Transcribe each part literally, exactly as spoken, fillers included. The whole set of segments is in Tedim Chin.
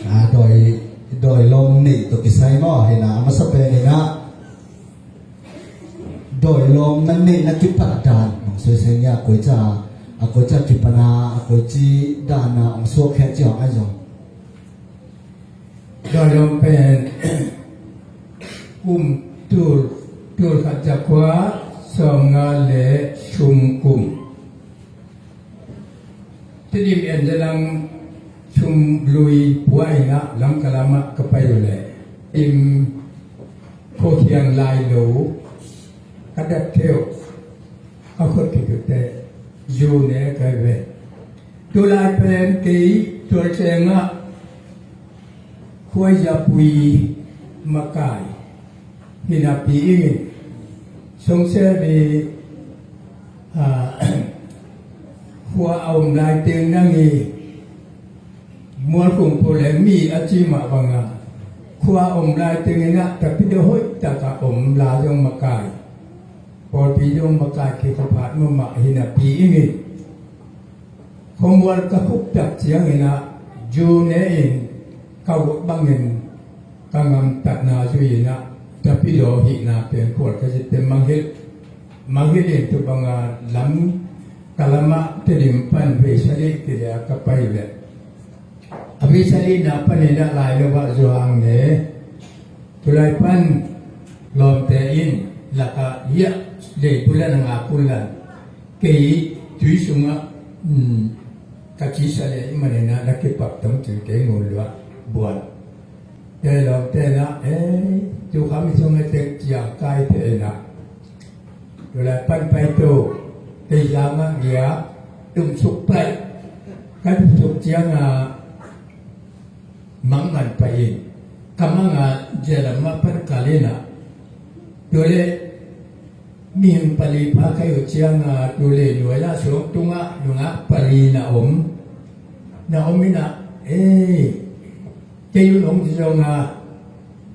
A dawi, dawi lawm neih tawh kisai maw, hi na a masa pen hi na. Dawi lawm na neih na kipat dan hong soi seng nia, a koi ca, a koi ca kipan a, a koi ci dan a hong suak khia ci hong ai zong. Dawi lawm pen kum tul, tul khat za kua sawm nga le sum kum. Tedim en zalang sum lui pua in a Lamka lamah ka pai uh leh Tedim khuakhiang lai lo ka dat theuh a khut khit uh teh zu ne kai ve. Tulai pen kei Tualceng ah khuaizapui makai hi napi ingin songselmi, ah, khua a om lai teng nang i mualkhung pule mi a ci mah banga khua a om lai teng ina tapidaw hoih taka om la zong makai, pawlpi zong makai khi khophat mahmah hi napi ingin Khuamual ka khuk tak ciangin ah zu ne in ka ut bangin ka ngamtatna zui in ah tapidaw hihna pen khual ka zit pen mangngilh, mangngilh in tu banga lam ka lamah Tedim pan veisa lih kile a ka pai leh a veisa lihna panin ah lai lo ah zuang ne. Tulai pan lawmte in lakah hiah leibul a na ngak un la kei tui sungah, um, ka cisa le i manin ah na kipak tong cin kei ngun luah buan. Te lawmte na, eh, tu kham i sungah tek ciang kai te na. Tulai pan pai tu kei zangah ngia tumsuk pai. Ka tumsuk ciangah mangman pai in ka manga zia lamah pan kal in ah tule mihing pali pha kai uh cianga tule nuai ah suang tungah nungak pali na om, na om in ah, eh, kei un ong ci zonga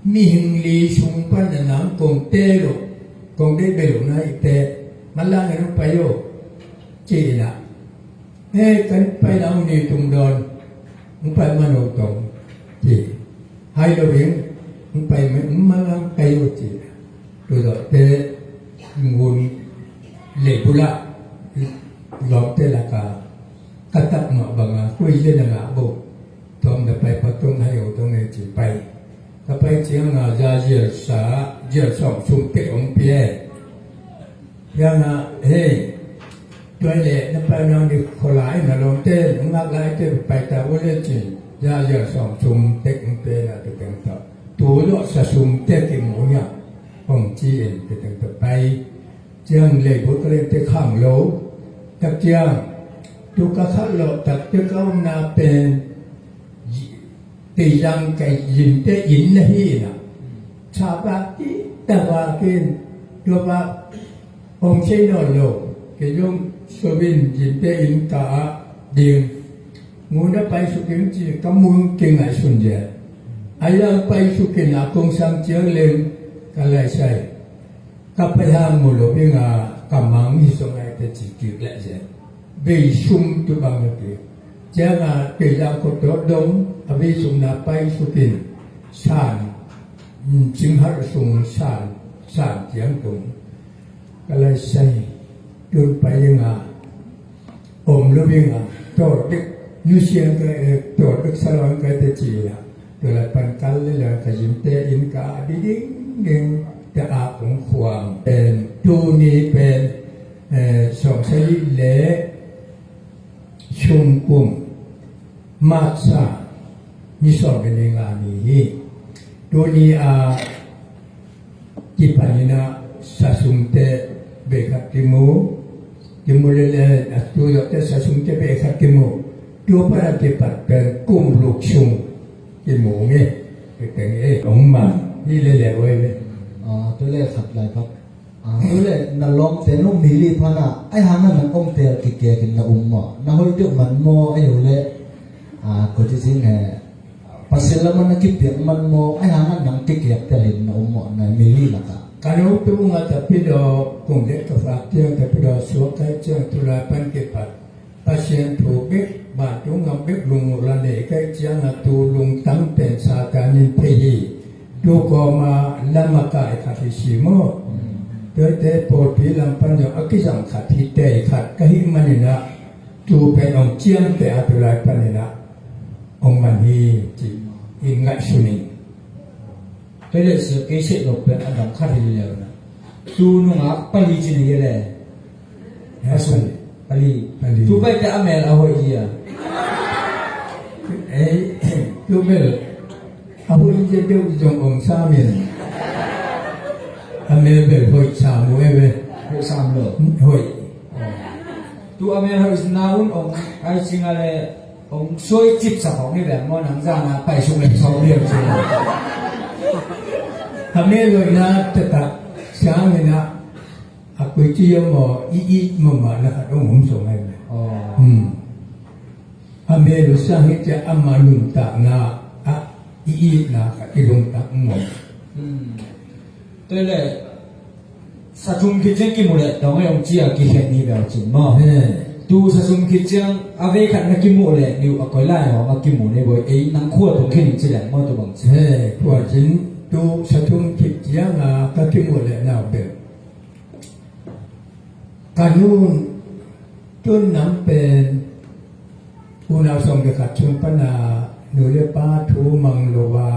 mihing li sung pan na nang kong te lo, kong te bel uh na i te man lang in ong pai uh ci in ah. Hei, kan pai lang ni tung dawn. Hong pai man lo tong ci. Hai lo ring. Hong pai man, man lang kai lo ci. Tu dawh te ngun leibul ah lawmte lakah ka tak mah banga kui le na ngah bo. Tawm na pai pak tong hai lo tong e ci pai. Ka pai cianga za zial sa, zial sawm sum pek hong pia e. Ciangah, hei, tuai leh na pai nang di khualai na lawmte, na ngak laite pai ta uh le cin, za zial sawm sum tek hong pia na tu teng tawh. Tu zawh sa sum tek i mu hiam hong ci in tu teng tawh pai. Ciang leibul ka lente khang lo. Tak ciang tu ka khat lawh tak tek a omna pen Teizang kai zinte inn na hi na. Chapa ki tava kin tuapa om sei nawn lo. Kei zong sovin zinte inn ka a ding. Ngun a pai sukin ci ka mun kingai sun zia. A yang pai sukin a kong sang ciang leng ka lai sai. Ka pai hang mu lo bing a ka mang hi song ai te ci kik leh zen. Bei sum tu bang na pi. Ciang a kei zang ko to dong a bei sum na pai sukin san, mm, cing har sung san, san ciang tung. Ka lai sai tun pai ing a om lo ing a, tawr dek nusiang ka, eh, tawr dek salawng ka te ci la. Tua la pan kal le la ka zinte inn ka a diding ding te a kong khuang pen tuni pen, eh, sawm sagih le sum kum March ni sawm le ni nga ni hi. Tuni a kipan in a sasumte bei khat kimu, kimu lele a tu zawhte sasumte bei khat kimu. Tua pan a kipat pen kum ruk sung kimu nge. Kiteng e ong man hi lele oi ve. Ah, tu le khat lai pak. Ah, tu le na lawmte nu mi li pan a ai hang na nang ong tel kikek in na um maw? Na hoih deuh man maw? Ai u le, ah, ko ci cin he. Pasian lam a na kipiak man maw, ai hang a nang kikiak tel in na um maw, na mi li lakah? Ka no tung a tapidaw, kung det ka fak ciang tapidaw suak kai ciang tulai pan kipat. Pasian thu bek, vantung gam bek lungmuh la nei ka hih ciangin tu lungtang pen Satan in thei hi. Tu kawma lamakai khat hi si maw? Tuate pawlpi lam pan zong a kizang khat hi tei khat ka hih manin ah tu pen hong ciamteh a tu lai panin ah hong man hi ci in ngaihsun ing. Kei le sia kei seh lo pen a dang khat hi lel na. Tu nungak pali ci ni le. Pasal pali. Pali. Tu pai te a mel a hoih hi a. Ei, tu bel a hoih hi deuh zong om sam in. A mel bel hoih sam uh e ve. Hoih sam lo. Hoih. Tu a mel hoih na un om ai singa le. Hong suai cip sa khawng hi veng maw, nang zana pai sung le sawm liam sung. A mel hoihna taktak siang hi na, a kui ci hiam maw, i it mahmahna khat hong om sawm hi veng. Aw. Hmm. A mel hoih siang hi ciang ama nuntakna ah i itna khat i lungtak maw. Hmm. Tua le sa thum khit ciang kimu leh dong ei hong ci a kikhen hi bel cin maw? He. Tu sa thum khit ciang a vei khat na kimu leh niu a koi lai hong a kimu nei boi ei nang khua tung khin in ci leh maw tu bang ci. He, khua cin tu sa thum khit ciang a ka kimu leh nau bel. Ka nun tun nam pen unau sawm le khat sung pana nu le pa thu mang lo a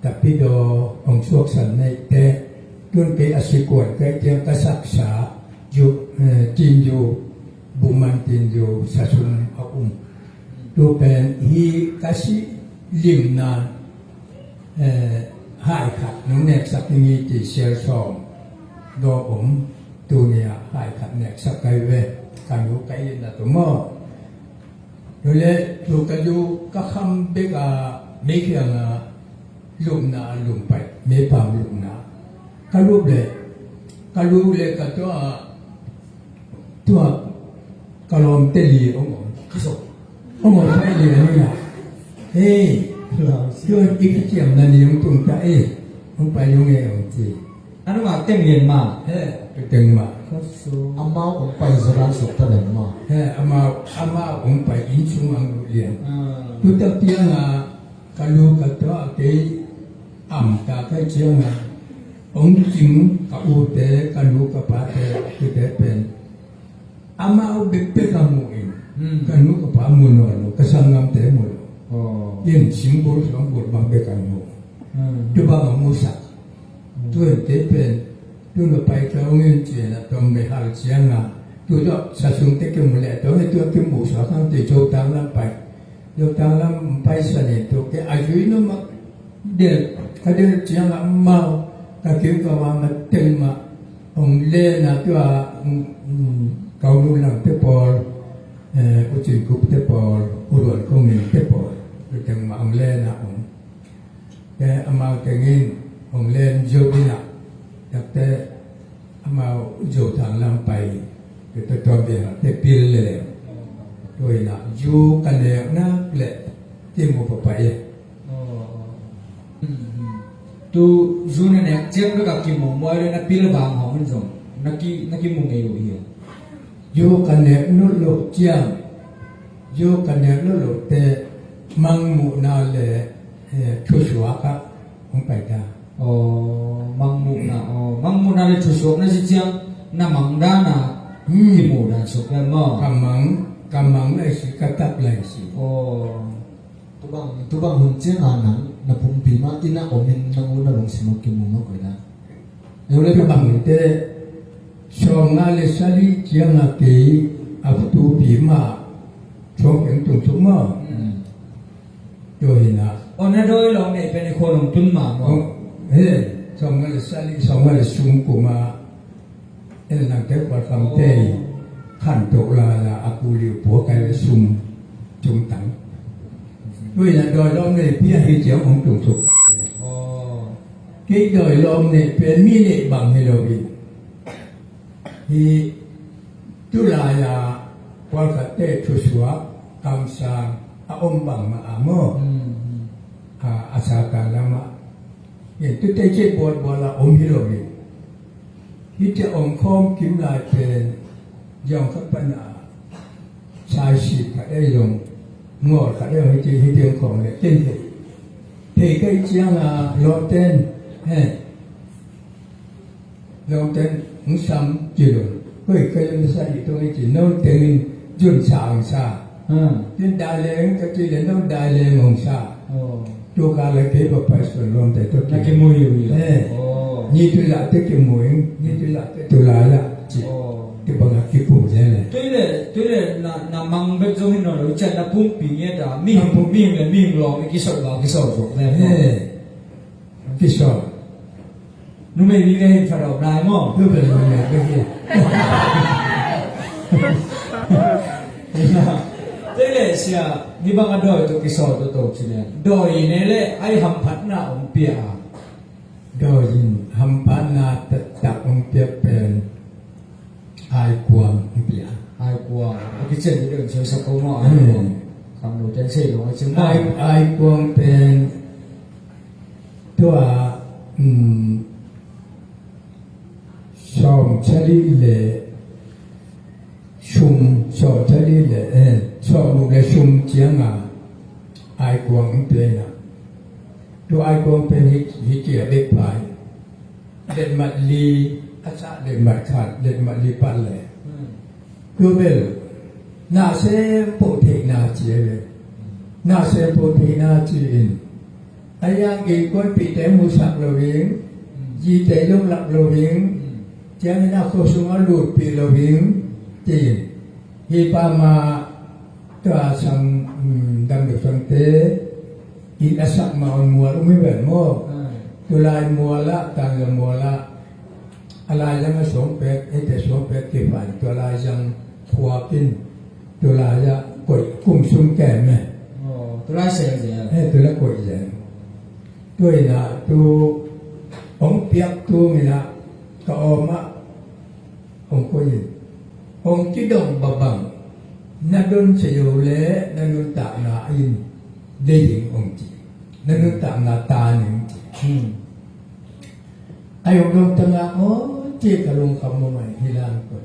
tapidaw hong suaksan neihte tun kei a sikuan kei tiang ka saksa ju, eh, tinju buman tinju sa sung a um. Tu pen hi ka si limna eh, hai khat nong neksak ing i ti sial sawm dawm om. Tuni a hai khat neksak kai ve. Ka nu ka inn a tu maw. Tu le tu ka lu ka kham bek a mei khiang a lupna a lum pai mei pam lupna ka lup le ka lu le ka tua Tua ka lawmte li hong om. Ka sawm. Hong om pai li a ni na. Hei. Tua i kiciamna ni hong tung ta e. Hong pai hong e hong ci. A nungak teng lian ma. He, teng ma. Ka sawm. Amau hong pai zaw dan suk ta lian ma. He, amau, amau hong pai inn sung ang lian. Ah. Tu ta piang a Ka lu ka tua kei am ta ka ciang a hong cing ka ute ka nu ka pate kite pen amau bekbek a mu in. Hmm. Ka nu ka pa mu nawn lo ka sanggamte mu lo. Oh. In singbul suangbul bang bek a mu. Hmm. Tu bang a mu sak. Hmm. Tu in te pen tu na pai ka hong in cian a tawm be hal ciang a tu tawh sa sung te kimu le tawh he tu a kimu suak hang te Zotang lam pai. Zotang lam pai sa ni tu ke a zui no mak del ka del ciang a mau ka kiu ka wa ma tel ma hong le na tu a kau nu lang te pawl, eh, u cin kup te pawl, u luan kong min te pawl tu teng ma hong le na hong Te amau tengin hong len zo ding ah takte amau Zotang lam pai te tua bia te pil lele. Tua ina zu ka nek nak le kimu papai e. Tu zu na nek ciang ka kimu muai le na pil vang hong zong na ki, na kimu ngei uh hi. Zu ka nek nut lo ciang zu ka nek nut lo te mang muhna le eh, thusuak ah hong pai ta. Aw, mang muhna, aw, mang muhna le thusuak na si ciang na mang dan a kimu dan suk le maw? Ka mang, ka mang lai si ka tak lai si. Aw. Tubang, tubang hun ciang a nang na pumpi ma ina om in nang u na long si maw kimu maw koi na. Eule ka bang te sawm nga le sali ciang a kei a tu pi ma sawm keng tung tuk maw. Tua hi na. O na doi lawm nei pen i khualung tun ma maw? He, sawm nga le sali, sawm nga le sum kuma. En nang te kual kam te khan tuk la la a ku liu pua kai le sum tum tang. Tua hi na doi lawm nei pia hi ciang hong tung tuk. Kei doi lawm nei pen mi nei bang hi lo hi. Hi tu lai a kual khat te thusuak kamsang a om bang ma a maw. A, a sa ka lam a. Hi tu te ci buat buat la om hi lo hi. Hi te om khawm kim lai pen ziang khat pan a. Saisi khat ei zong, ngawl khat ei zong, hiti, hiti ang khawng le, ken thei. Thei kei ciang a, lawmten, he. Lawmten, hong sam ci lo. Hoi, kei zong sa i tung i ci, no tengin zun sa ang sa. Hmm. Ken dai leng ka ci le, no dai leng hong sa. Oh. Tua ka le kei ba pai sun lawmte tawh ki. Na kimui ui. Eh. Oh. Ni tu la te kimui, ni tu la te tu la la. Ci. Oh. Te bang a kikum zen le. Tua le, tua le na, na mang bek zong hi nawn lo, cian na pumpi ngiat a, mihing, mihing le mihing lawng i kisol ba, kisol zong le. Eh. Kisol. Numei vive in fa dawm lai maw? Numei vive. Tua le sia, ni bang a dawi tawh kisol tawh to ci le. Dawi ne le, ai hamphatna hong pia a. Dawi in hamphatna taktak hong pia pen. Ai kuang hong pia. Ai kuang. A kician deuh in soi sa ko maw, ai kuang. Hmm. Khangno ten sei lo, ai cing maw. Ai, ai kuang pen tua, um, sawm sali le sum, sawm sali le, eh, sawm le sum ciang a ai kuang hong pia na. Tua ai kuang pen hi, hi cia bek pai. Letmat li, a sa letmat khat, letmat li pat le. Hmm. Tua bel, na sem po theihna ci a ve. Na sem po theihna ci in. A yang in kuanpihte musak lo in, hmm, zite zong lak lo in, hmm, ciangin a khua sungah lutpih lo in, ci in. Hi pa ma tua sang, um, dam duk sangte, in a sak ma on mual um hi ven maw. Hmm. Tulai mual ah, tangga mual ah, a laizang a suang pek, eite suang pek kifan, tua laizang phuak in, tua laizang koih kum sung kem e. Oh, tua lai sel zel. Eh, tua lai koih zel. Tua in ah, tu, hong piak tu in ah, ka om ah, hong koih in. Hong kidong babang, na don se yo le, na nuntakna in, dei ding hong ci. Na nuntakna ta ning ci. Hmm. Ai hong dong tanga, oh, ci ka lungkham mo mai, hi lang kon.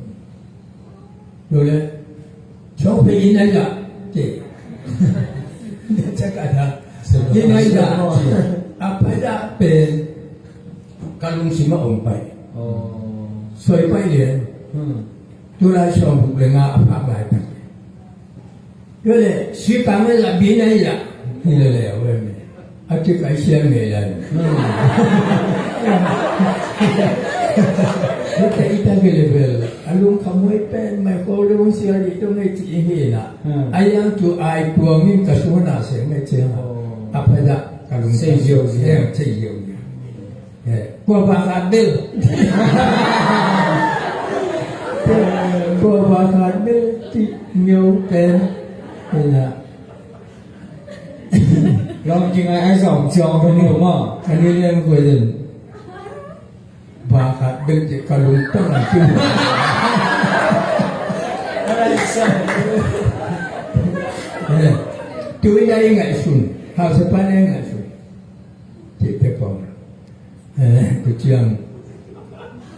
Lo le, so pe in ai la, ci. Cak ada. In ai la, ci. A pai da pen, ka lungsim a om pai. Oh. Soi pai lian. Hmm. Tulai sawm buk le nga a phak lai tak. Tua le, si kang le la bi na hi la. Hi la le, a wen me. A ti kai sial me la. Hmm. Ita, ita ke le bel. A lungkham huai pen, mai ko le wong sial di to ngai ti hi na. Hmm. A yang tu ai kuang in ka su na se ngai ti na. Oh. A pa da, ka lungkham. Sei yo, sei yo. Sei yo. Eh, kua ba khat bel. Kua ba khat bel ci ngiau pen. Ina. Lawng kingai ai zong ciong pen ni maw. Ani lian kua den. Ba khat bel ci ka lungtang a ci. Eh, tu ina i ngaihsun. Hausapa ina i ngaihsun. Ci pe kong. Eh, tu ciang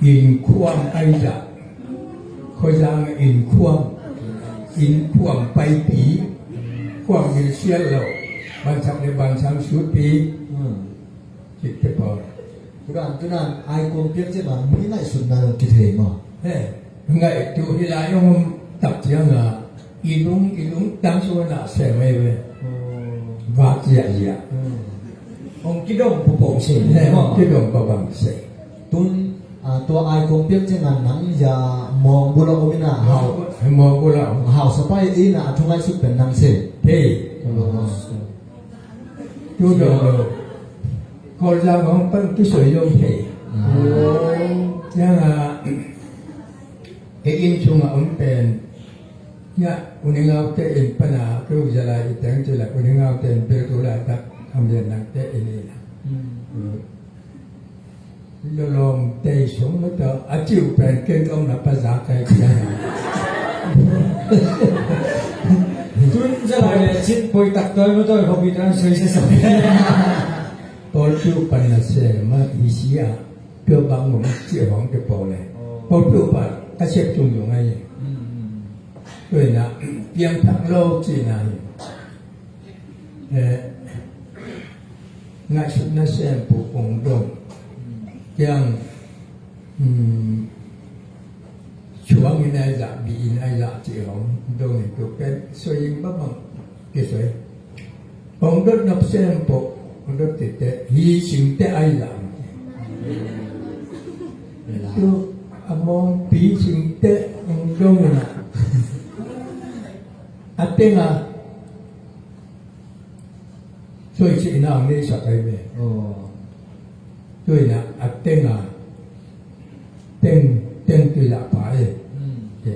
inn khuam ai zah. Khuazang inn khuam. Inn khuam paipi. Khuam gil sial lo. Bansak le bansang sutpi. Hmm. Cik te pawl. Tudan, tudan, ai kuang piak ciang a, mi ngaihsutna lo kithei maw. Eh, ngaih tu hi lai ong om tak ciang a. I lung, i lung, tang suan ah sem ei ve. Oh. Vak ziahziah. Hmm. Hong kidong pupong sei. Ne, hong kidong pupong sei. Tun, ah, tua ai kong piak ciang a nang ya mawng bul a om in a hau. Mawng bul a om. Hausa pai in a, a thu ngaihsut pen nang sei. Hei. Oh. Tu dong lo. Kol zang hong pan kisoi zong hei. Ah. Ciang a, Kei inn sungah om pen, ya, U Ni Ngau te inn pana, kei u zalai i teng ci lak, U Ni Ngau te inn bel tu laitak, Kham Lian Nang te inn ina. Hmm. Lolom tei sung mata, a ciu pen ken om na pa za kai ciang. Tun zalai le cin poi tak toi mata, hobi tan soi se sa. Pawl tu pan na se ma hi sia. Tua bang mong cia hong te pawl le. Oh. Pawl tu pan ka siap tung yung ai. Hmm, hmm. Tua hi na, piangthak lo cihna hi. Eh, ngaihsutna sem peuh hong dong. Kiang, hmm, suang in ai zah, bi in ai zah cih hong dong hi, tua pen soi in bang bang kisoi. Hong dot nop sem peuh, hong dot tete, hi singte ai zah. Tu a mawngpi singte hong dong na. A teng a, soi cihna hong neisak ai ve. Oh. Tu hi na, a teng a, teng, teng tu zah pa e. Hmm. Te.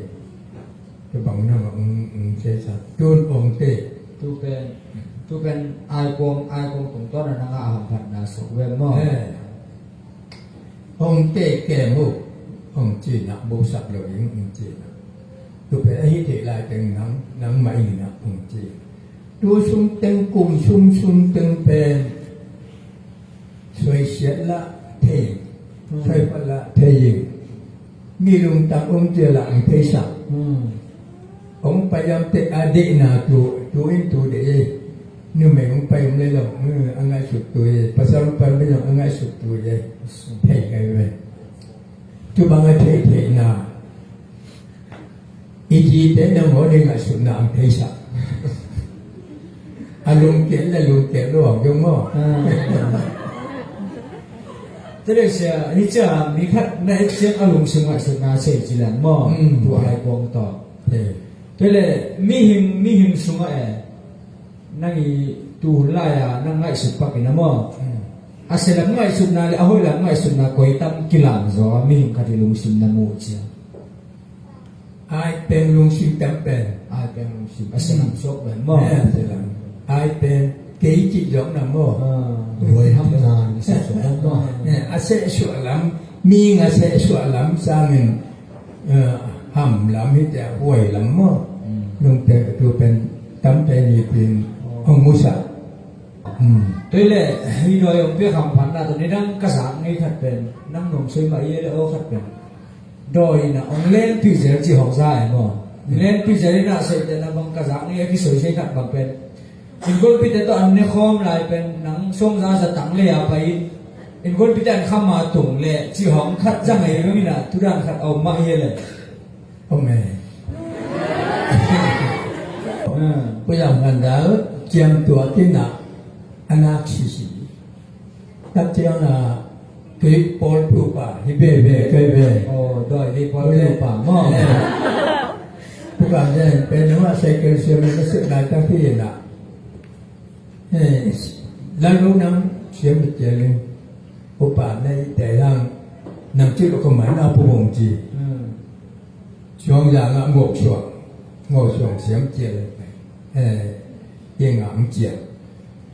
Tu bang na ma, um, um, se sa. Tun ong te. Tu pen, tu pen ai kuang, ai kuang tungtawn a na ngah a hamphatna sok ve maw? Eh. Hong te kem uh, hong ci na, bosak lo ing, hong ci na. Tu pen a hi thei lai teng nang, nangmah ing na, hong ci. Tu sung teng, kum sung, sung teng pen, soi siat lah thei, hmm, soi phat lah thei ing. Mi lungtang hong ci lah hong theisak. Hmm. Hong pai lam teh a deihna tu, tu in tu deih e. Numei hong pai om le lo, hmm, a ngaihsut tu e. Pasal hong pai om le lo, a ngaihsut tu e. Thei kai ve. Tu bang a thei theihna. I cite na maw, ding a sutna ang theisak. A lungkiat le lungkiat lo ang dong maw. Ah. Tua leh sia, ni cia, mi khat na et ciang a lungsim ngaihsutna sei ci leng maw. Hmm. Tua ai kuang tawh. Eh. Tua leh mihing, mihing sungah e. Nang i tu hun lai-a nang ngaihsut pak in a maw. Hmm. A sia lam ngaihsutna le a hoih lam ngaihsutna koi tam kilam zaw a mihing khat i lungsim na mu ciang. Ai peng lungsim tam pen. Ai peng lungsim. A sia lam suak pen maw. Eh, a sia lam. Ai peng kei cih zawk na maw. Ah. Ruai hamna, a sia suak lam maw. Eh, a sia suak lam, mi nga sia suak lam sangin, eh, ham lam hi te, huai lam maw. Hmm. Lungte tu pen tam pen hi pin, oh, hong musak. Hmm. Tua leh, hi dawi hong piak hamphatna tawh nidang ka zak ngei khat pen, nang nuam soi mah i e le aw khat pen. Dawi in a hong lenpih zel cih hong za e maw. Lenpih zel in a seite na bang ka zak ni a kisoi sei khat bang pen. Innkuanpihte tawh an ne khawm lai pen nang sawm za za tang lei a pai in. Innkuanpihte an kham a tung leh cih hong khat za ngei bang in a tu dan khat a om mah hi leh. Amen. Ah. Pu Yam Khan Dal ciam tua tin a a nak sisi. Tak ciang a, tui pawl tu pa, hi be be, kai be. Oh, dawi tui pawl tu pa maw. Eh. Pu Kam Zen, pen nang a cycle siam na sut lai tak hi na. Eh, Lalro nang siam na ciang in. Pu Pa na i te lang, nang ci lo ko mai na pu bong ci. Hmm. Suang za ngah ngawh suang, ngawh suang siam ciang le. Eh, ye ngah ang ciang.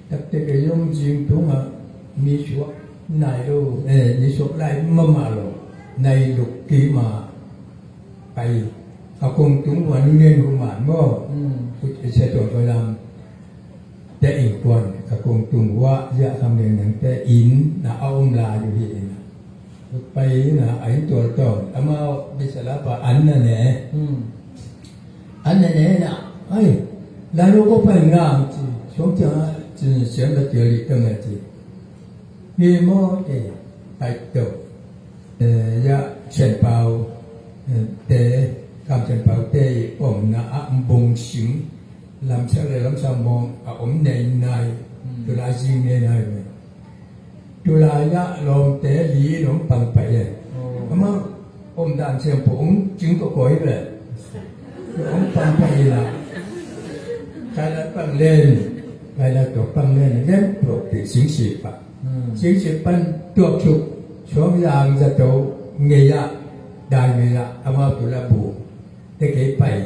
Takte kei zong zing tungah mi suak nai lo, eh, mi suak lai mahmah lo, nai luk kei mah pai. A kong tung ua nu nen hu man maw. Mm. Kut i sia tuang tuang lam. Te innkuan, a kong tung ua, zia kam leng nang te inn, na a om lai uh hi inn. Pai na a inn tual tawn, amau bisalapa an na ne. Hmm. An na ne na, ai, Lalro ko pai ngam ci, suang ciang a, ci sian ba cia li tang a ci. Hi maw, eh, pai to. Eh, ya, Sian Pau, eh, te, Kam Sian Pau te i omna a Mbung Sing, lamsak le lamsak mawng a om nei nai, hmm, tu la zing nei nai ve. Tulai ah lawmte li in hong pang pai e. Oh. Amah om dan siam pu hong cing ko koi ve. Hong pang pai in a. Kai la pang len. Kai la to pang len. Len to pi sing si pa. Hmm. Sing si pan to chuk. Suang yang za to ngei a. Dai ngei a. Amah tu la bu. Te kei pai.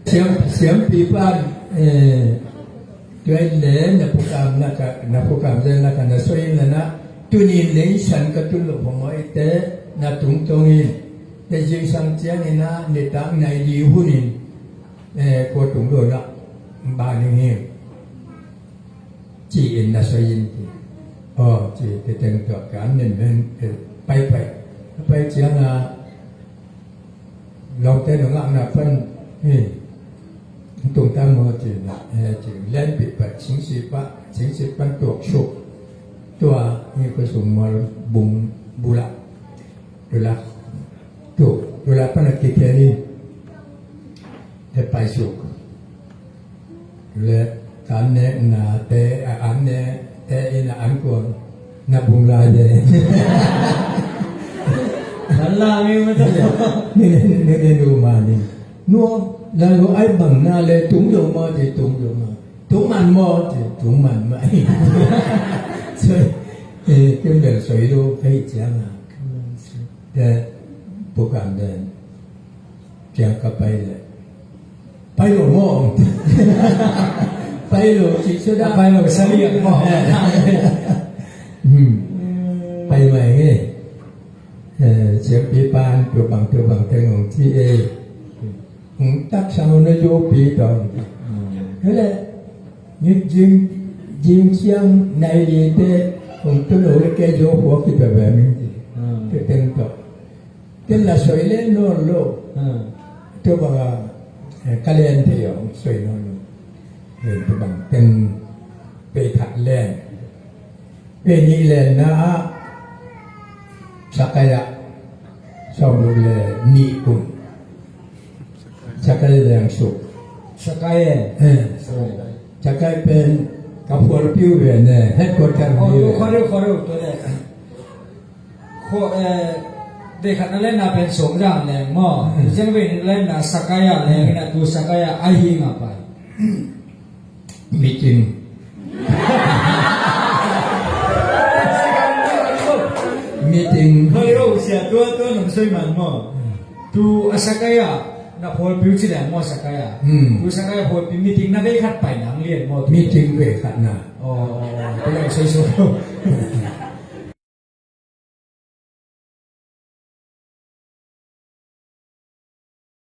Siam, siampi pan, eh, tuai le na pukam na ka, na pukam le na ka na soi na na, tunin le san ka tun lo phamawh i te, na tungtong in, te zingsang ciang in a, nitak nai li hun in, eh, ko tung lo na, ba ning hi. Ci-in na soi in ci. Aw, ci, te teng tua kan nen men, eh, pai pai. Pai ciang a, lawmte nungakna pan, hi, Tung tang maw ci na, eh, ci len pi pat, singsi pa, singsi pan tuak suk. Tua, ni ko sung mal bung bula. Tula. Tu, tula pan a kikeni. Te pai suk. Tule, kan ne na te, a, an ne, te in a an kuan. Na bung lai de. Kan la mi ma ta. Ni, ni, ni, ni, ni, ma ni. Nuam, lai lo ai bang na le tung lo maw, ci tung lo maw. Tung man maw, ci tung man maw. Soi, eh, ken bel soi lo, kei ciang a. Te, program den. Ciang ka pai le. Pai lo maw. Pai lo, ci sudah. Pai lo, sali maw. Hmm. Pai mai nge. Eh, siampi pan, tua bang, tua bang, teng ong ci e. Hong tak sang na yo pi tong. Hele, ni jing, jing siang nai li te, hong tu lo le ke yo huo ki ta ba mi. Te teng to. Ken la soi le no lo. Tua bang, eh, ka len te yo, soi no lo. Eh, tua bang, teng pe khat len. Pen nih lenna ah Sakaya sawm le nih kun. Sakaya leng suk. Sakaya. Eh. Sakaya pen ka phualpi uh ve ne, headquarter uh ve. Khual, khual, khual, khual. Vei khatna lenna pen sawm zang leng maw. Zeng vei nih lenna Sakaya leng ina tu Sakaya a hi nga pai. Meeting. Meeting. Hoi ro sia tua tua nong soi man maw. Tu a Sakaya na phualpi uh ci leng maw Sakaya. Hmm. Tu Sakaya phualpi meeting na vei khat pai nang lian maw tu. Meeting vei khat na. Oh, oh, oh. Tu leng soi soi.